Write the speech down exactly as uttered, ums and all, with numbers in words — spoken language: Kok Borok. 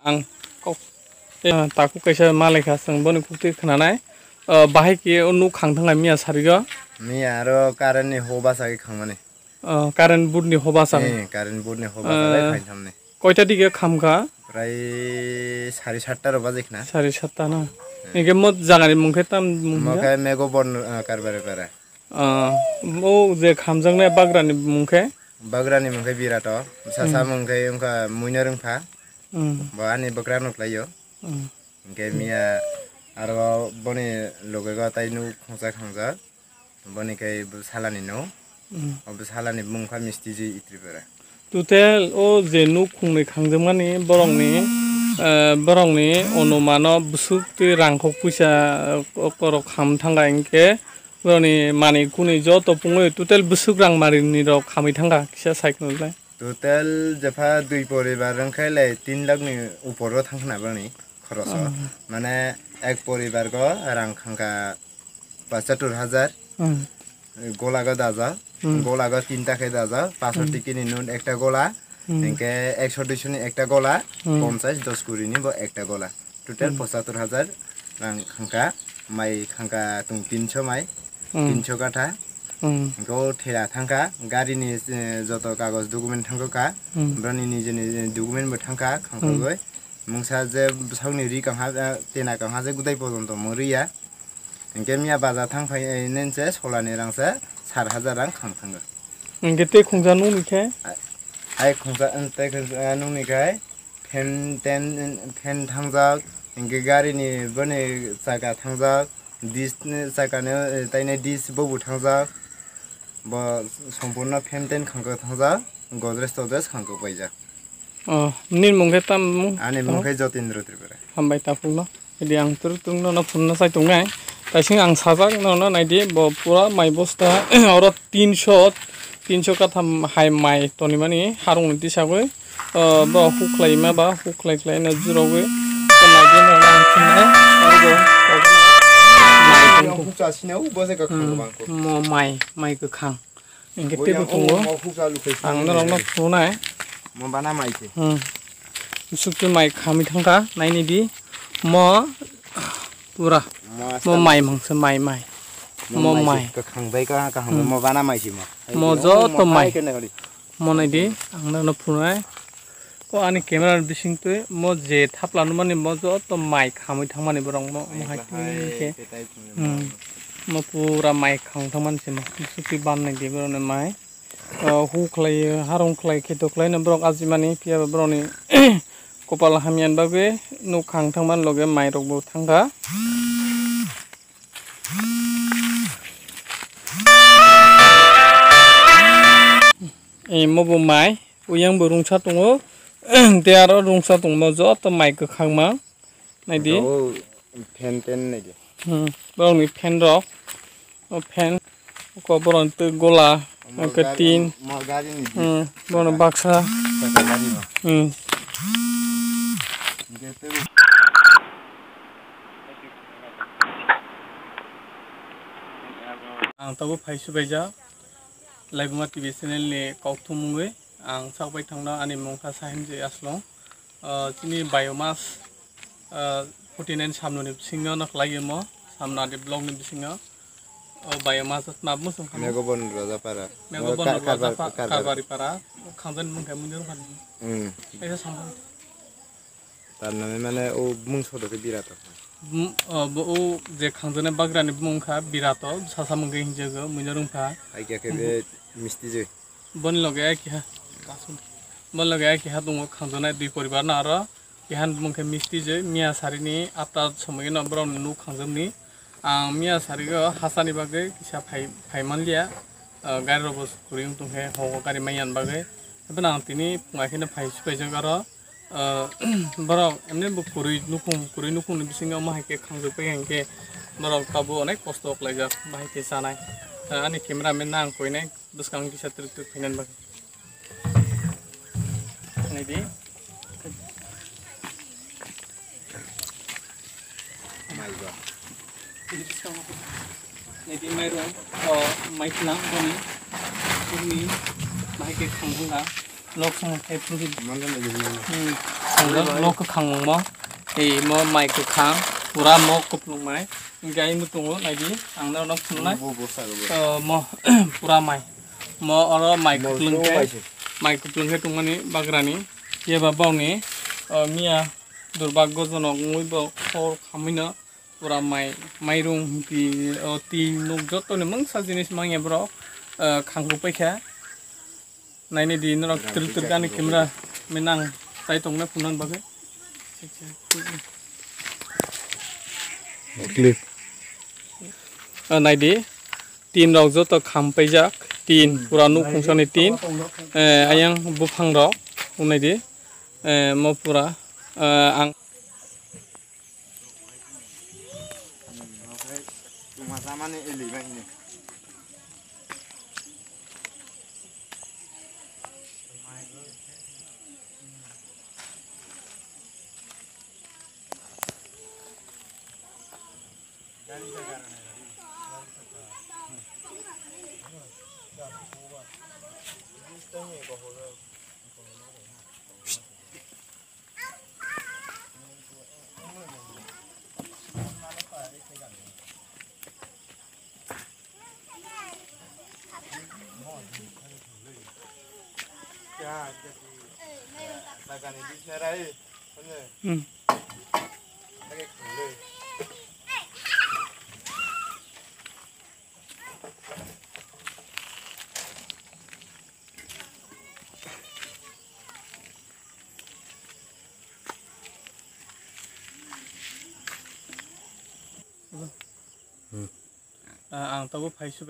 Ang kok, eh, takhuk kaisa malaikha, chwng boni khuktwi khwnanai. Eh, bahai khe o nuk khang thangkha miya sarigo. Miya aro current ni ho bachagwi khangmani. Oh, current board ni ho bachagwi. Eh, current board ni ho bachagwi. Eh, phaithangmani. Koita dige khamkha? Prai sari satta ro baje khna. Sari satta na. Hmm. Hingke mo jagani mung khe tam mung Mo khe? Khe Megobon, ah, Karbari para. Ah, o je khamjaknai bagrani mung khe? Bagrani mung khe Birato. Sasa Hmm. mung khe wngkha Muinarwngpha. Hmm. Bo ani bwkra nuklaio. Hmm. Hingke miya aro boni logego tai nuk khungsa khangjak. Boni khe bo salani no. Hmm. O bo salani bumung kha Misti Jui Tripura. Total o je nuk khungnwi khangjakmani borokni, eh, borokni onumano bwswk twi rangkhok puisa, eh, korok kham thangkha, hinkhe borokni manwi kwnwi joto pungwi total bwswk rang marinwi rok khamwi thangkha kisa sai khwlai. Total jepha dui poribar wngkhe lai tin lakh ni upor o thangkhna borokni. Khoroso. Hmm. Mane ek poribar go rang khangkha pachatur hajar. Hmm. Golago daja. Hmm. Golago tinta khe daja. Paso Hmm. tiki ni nun ekta gola. Hmm. Hingke ekso duiso ni ekta gola. Hmm. Ponchas dos kuri ni bo ekta gola. Total Hmm. pochatur hajar rang khangkha. Mai khangkha tung tinso mai. Hmm. Tinso katha. Hmm. Hingke o thela thangkha. Gari ni, eh, joto kagoj document thangkha. Hmm. Broni nijeni document bo thangkha. Khangkha Hmm. goi. Mungsa je bwsakni ri kangha, eh, tena kangha je gudai pojonto mung riya. Hingke miya baja thang phai, eh, nini se solani rang se sar hajar rang khang thango. Hingke tei khungsa nungni khe? Ai, ai khungsa, eh, tei khungsa, eh, nungni khe phen ten, phen thangjak, hingke gari ni boni chaka thangjak, disc ni chaka ni, eh, taini disc bobo thangjak. Bo sompurno phen ten khangkuk thangjak, Godrej todrej khangkuk paijak. Oh, nini mung khe tam mung? Ani mung khe Jotindra Tripura. Hambai takhukno. Idi ang tor tongno no phunukna sai tongnai. Taising ang sajak nono naidi, bo pura mai bosta oro tinso, tinso katham hai mai tonimani harungni tisagwi. Oh, bo huklaima ba huklai khlaino jurogwi. Naidi nono ang phunuknai. Oro bo mai tongkhu. Hukcha sino bo se kakhang Hmm, bangkhu. Mo mai, mai kwkhang. Hingke teibo tongo. Ang norokno phunai. Mo bana mai se. Hmm. Sukti mai khamwi thangkha, naini di. Mo pura. Mo mai mangse mai, mai. Mo mai. Kakhang bai ka, kaham Hmm. mo bana mai se mo. Mo joto mai. Mo nai di, ang norokno phunai. O ani camera ni bising twi mo je thapla nukmani mo joto mai khamwi thangmani borok mo, mo hai twi khe. Hmm. Mo pura mai khang thangmani se mo. Bwswk twi ban nai di borok ni mai. O hu khlai, harung khlai, kheto khlai no borok ajimani phiya ba borok ni kopal hamya ni bagwi nuk khang thangmani loge mai rok bo thangkha. Eh, mo bo mai. Uyang bo rungsa tongo. Tei aro rungsa tongma joto mai kwkhangma. Naidi. O fan ten naidi. Hmm. Borokni fan rok. O fan. Ko borokni twi gola. Mo Oke gari, tin. Mo gari ni Hmm. Borokni baksa. Saka gari no. Hmm. Ang tabuk phai subaijak. Laibuma T V channel ni kokthum wngwi ang sak bai thangno ani mung kha Sahimjai Aslong. Ah, chini biomass, ah, forty nine samno ni bisingo no khlai omo, samno adi block ni bisingo. O biomass ma bwswng kha. Megobon Rajapara. Megobon Ka-, Karbar-, Rajapa-, Karbar. Karbari para. Khangjani mung khe mung jang kha. Hmm. Kaisa samung. Tar name mane o mung sodo khe Birato. Mm, o, bo o je khangjaknai bagrani bumung wngkha Birato, sasa mungkhe hinjago Muinarwngpha. Hai khe khe be Misti Joi. Boni loge ai keha, boni loge ai keha tongo khangjaknai dui poribar no aro keha ni bumung khe Misti Joi, miya sarini atta somoi no borok ni nuk khangjakmani. Ang miya sarigo hachani bagwi kisa phai, phai manliya, ah, gari rok bo kwrwi wng tongkhe, hogo gari manya ni bagwi. Hapheno ang tini phunga kheno phai supaijak aro. Ah, borok emni bo kwrwi nukhung, kwrwi nukhungni bisingo omo hai khe khangjak pai hinkhe borok tabuk onek kosto khlaijak, bahai khe chanai. Ah, ani camera man no ang koinai bwskang kisa twrwk twrwk khainani bagwi. Naidi. Mai ba. Nidi mairung, o, maitlang boni, boni, bahai khe khang hwnga, lok song khe phunjil. Manda nidi hwnga. Hmm. tongo, lo kwkhang mungmo. Ei mo mai kwkhang, pura mo kuplung mai. Hingke ai mutungo naidi, ang norokno phunuknai. Bo, bo, sir, bo. O, mo, pura mai. Mo oro mai kuplung khe, mai kuplung khe tongmani bagrani. Yeba bokni, o, miya durbaggo jonok wngwi bo khor khamwino. Pura mai, mairung, pi, o, tin, nuk, joto ni mungsa jinis manya borok, eh, khangkuk paikha. Naini di norok twrwk twrwk ani camera menang tai tongna phunukna bagwi. Clip. O, naidi, tin rok joto kham paijak, tin, pura nuk khungsani tin, eh, ayang buphang rok, naidi, eh, mo pura, eh, ang Hmm. Ah, ang tabuk phai subai.